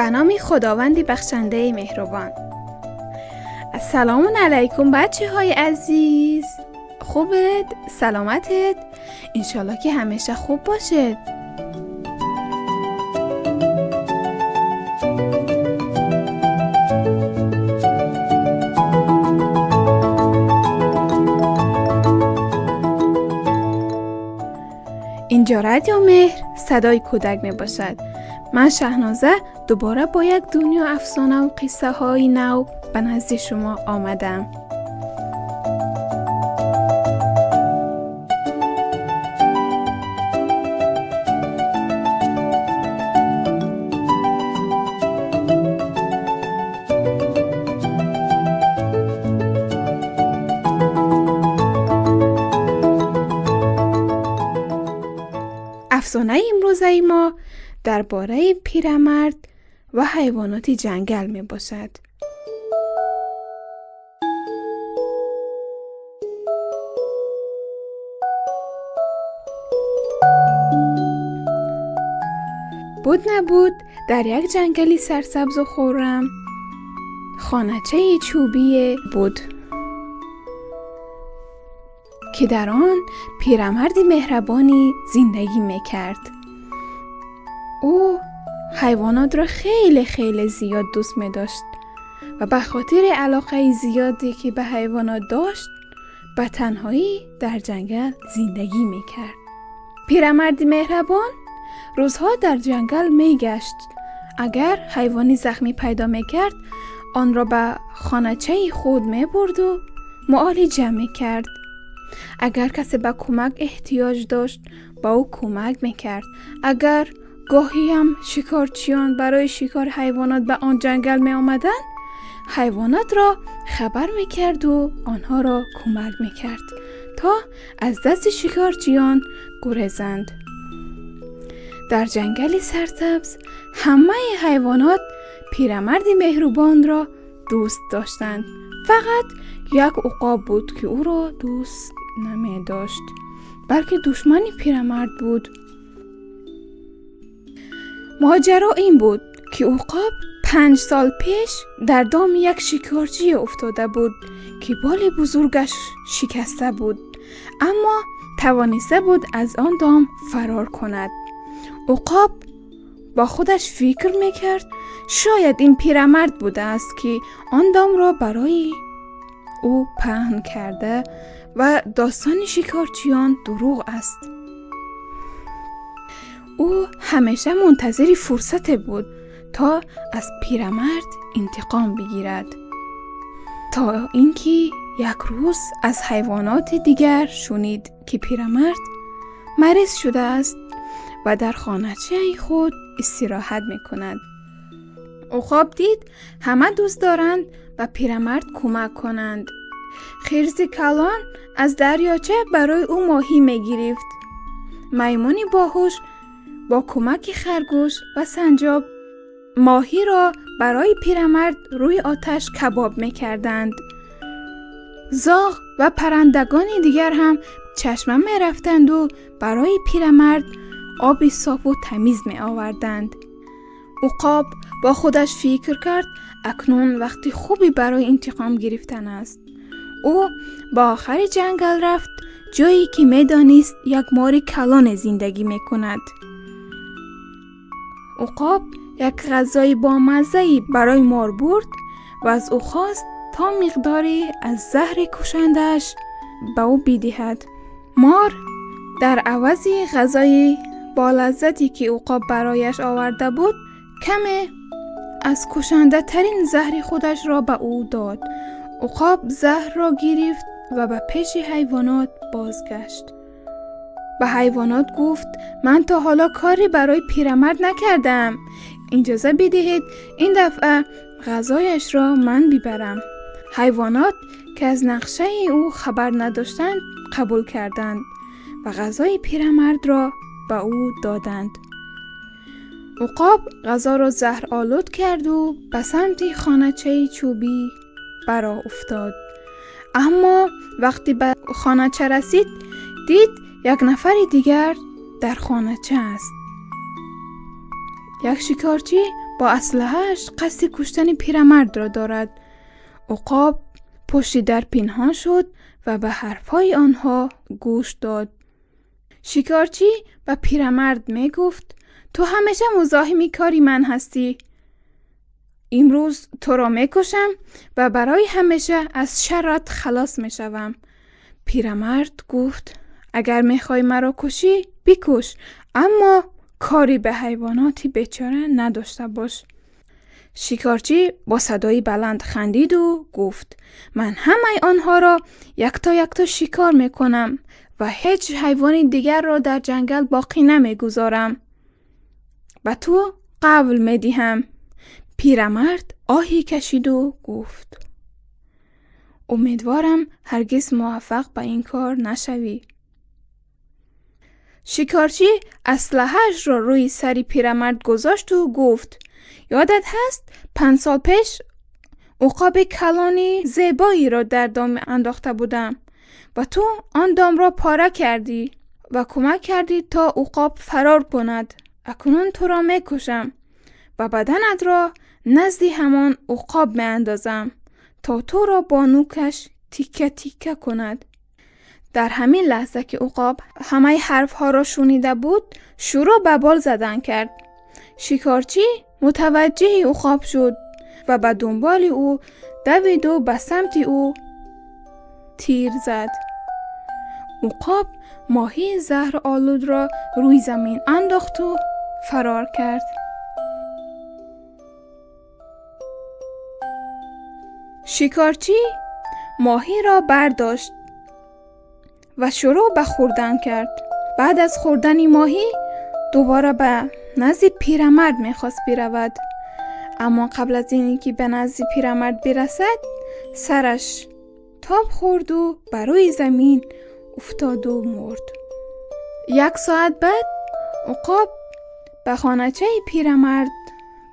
به نام خداوند بخشنده مهربان. السلام علیکم بچه های عزیز، خوبت؟ سلامتت؟ انشالله که همیشه خوب باشد. اینجا رادیو مهر صدای کودک می باشد. من شهنازه دوباره با یک دنیا افسانه و قصه های نو به نزد شما آمدم. افسانه امروزه ما درباره پیرمرد و حیوانات جنگل می باشد. بود نبود در یک جنگلی سرسبز و خرم خانه‌چه چوبی بود که در آن پیرمردی مهربانی زندگی میکرد. او حیوانات را خیلی خیلی زیاد دوست می داشت و به خاطر علاقه زیادی که به حیوانات داشت به تنهایی در جنگل زندگی می کرد. پیرمرد مهربان روزها در جنگل می گشت. اگر حیوانی زخمی پیدا می کرد آن را به خانه‌چه خود می برد و معالجه می کرد. اگر کسی به کمک احتیاج داشت با او کمک می کرد. اگر گاهی هم شکارچیان برای شکار حیوانات به آن جنگل می آمدن، حیوانات را خبر می کرد و آنها را کمک می کرد تا از دست شکارچیان گریزند. در جنگل سرسبز همه حیوانات پیرمرد مهربان را دوست داشتند. فقط یک عقاب بود که او را دوست نمی داشت، بلکه دشمن پیرمرد بود. ماجرا این بود که عقاب 5 سال پیش در دام یک شکارچی افتاده بود که بال بزرگش شکسته بود، اما توانسته بود از آن دام فرار کند. عقاب با خودش فکر میکرد شاید این پیرمرد بوده است که آن دام را برای او پهن کرده و داستان شکارچیان دروغ است. او همیشه منتظر فرصت بود تا از پیرمرد انتقام بگیرد، تا اینکه یک روز از حیوانات دیگر شنید که پیرمرد مریض شده است و در خانه‌چه خود استراحت میکند. عقاب دید همه دوست دارند و پیرمرد کمک کنند. خرس کلان از دریاچه برای او ماهی میگرفت. میمونی باهوش با کمک خرگوش و سنجاب ماهی را برای پیرمرد روی آتش کباب میکردند. زاغ و پرندگان دیگر هم چشمه میرفتند و برای پیرمرد آب صاف و تمیز می آوردند. عقاب با خودش فکر کرد اکنون وقتی خوبی برای انتقام گرفتن است. او با آخر جنگل رفت، جایی که می دانست یک مار کلان زندگی می کند. عقاب یک غذای بامزه‌ای برای مار برد و از او خواست تا مقداری از زهر کشنده‌اش به او بدهد. مار در عوض غذای با لذتی که عقاب برایش آورده بود کمی از کشنده ترین زهر خودش را به او داد. عقاب زهر را گرفت و به پیش حیوانات بازگشت. به حیوانات گفت من تا حالا کاری برای پیرمرد نکردم، اجازه بدهید این دفعه غذایش را من ببرم. حیوانات که از نقشه او خبر نداشتند قبول کردند و غذای پیرمرد را به او دادند. عقاب غذا را زهر آلود کرد و به سمت خانه‌چه چوبی برا افتاد. اما وقتی به خانه‌چه رسید دید یک نفر دیگر در خانه‌چه است. یک شکارچی با اسلحه‌اش قصد کشتن پیرمرد را دارد. عقاب پشت در پنهان شد و به حرفهای آنها گوش داد. شکارچی به پیرمرد می گفت تو همیشه مزاحم کاری من هستی. امروز تو را می کشم و برای همیشه از شرت خلاص می شوم. پیرمرد گفت اگر می خوای مرا کشی بکش، اما کاری به حیواناتی بیچاره نداشته باش. شکارچی با صدای بلند خندید و گفت من همه آنها را یک تا یک تا شکار می کنم و هیچ حیوان دیگر را در جنگل باقی نمی گذارم. به تو قول می دهم. پیرمرد آهی کشید و گفت امیدوارم هرگز موفق به این کار نشوی. شکارچی اسلحه‌اش را روی سر پیرمرد گذاشت و گفت یادت هست 5 سال پیش عقاب کلانی زیبایی را در دام انداخته بودم و تو آن دام را پاره کردی و کمک کردی تا عقاب فرار کند. اکنون تو را میکشم و بدنت را نزد همان عقاب میاندازم تا تو را با نوکش تیکه تیکه کند. در همین لحظه که عقاب همه حرفها را شنیده بود شروع به بال زدن کرد. شکارچی متوجه عقاب شد و به دنبال او دوید و به سمت او تیر زد. عقاب ماهی زهر آلود را روی زمین انداخت و فرار کرد. شکارچی ماهی را برداشت و شروع به خوردن کرد. بعد از خوردن ماهی دوباره به نزد پیرمرد میخواست برود، اما قبل از اینکه به نزد پیرمرد برسد سرش تاب خورد و بر روی زمین افتاد و مرد. 1 ساعت بعد عقاب به خانه‌چه پیرمرد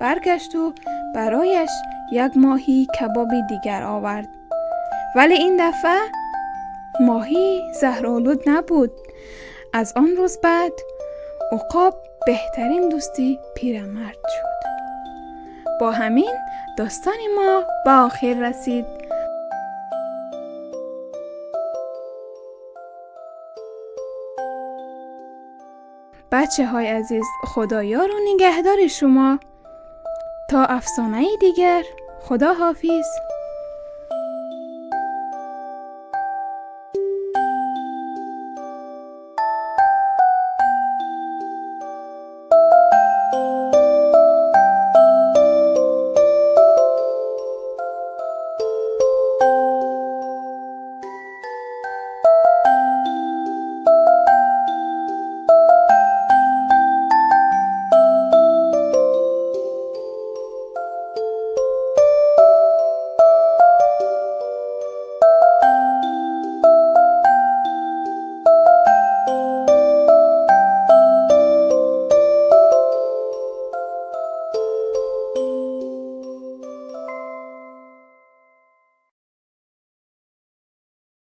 برگشت و برایش 1 ماهی کباب دیگر آورد، ولی این دفعه ماهی زهرآلود نبود. از آن روز بعد عقاب بهترین دوستی پیرمرد شد. با همین داستان ما به آخر رسید. بچه های عزیز، خدایا رو نگهدار شما تا افسانه دیگر. خدا حافظ.